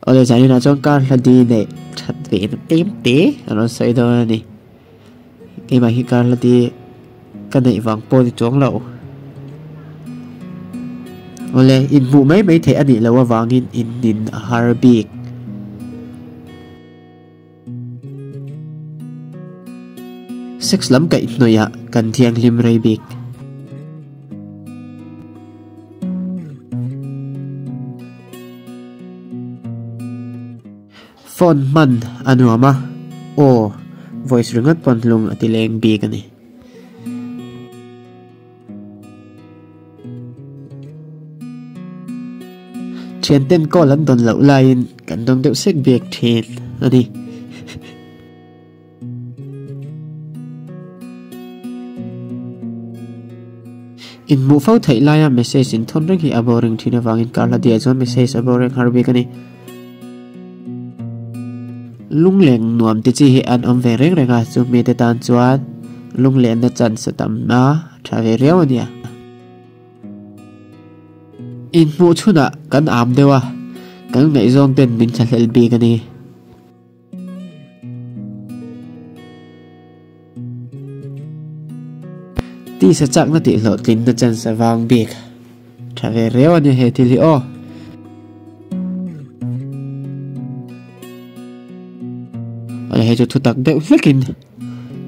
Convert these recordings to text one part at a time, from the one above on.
Awle zaninah chuan kar hla di neih that ve na tlem te a rawn sawi dawn a ni. Keimah hi kar hla di ka neih vang pawh ni chuang lo. Awle inhmuh mai mai theih a nih loh avangin innin a har bik. Sex lam kaihhnawih ah kan thianghlim rei bik. Phone hman a nuam a, aw, voice ringawt pawn hlung a ti leng bik a ni. Thianten call an dawn loh laiin kan dawng deuh sek bik thin a ni. Inhmuh fo theih laia message inthawn reng hi a boring thin avangin Carla Dia chuan message a boring har bik a ni. Lungleng nuam ti chi hi an awm ve reng reng a, chu mite tan chuan lunglenna chance a tam a tha ve riau a nia. Inhmuh chhunah kan am deuh a, kan ngaihzawng ten min thlahlel bik a ni. Tisa chakna tih hlawhtlinna chance a vang bik tha ve riau a nia he thil hi aw. Awle hei chu thutak deuh hlekin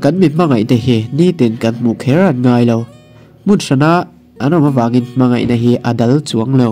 kan mi hmangaih te hi nitin kan hmuh kher an ngai lo. Hmun hrana an awm avangin hmangaihna hi a dal chuang lo.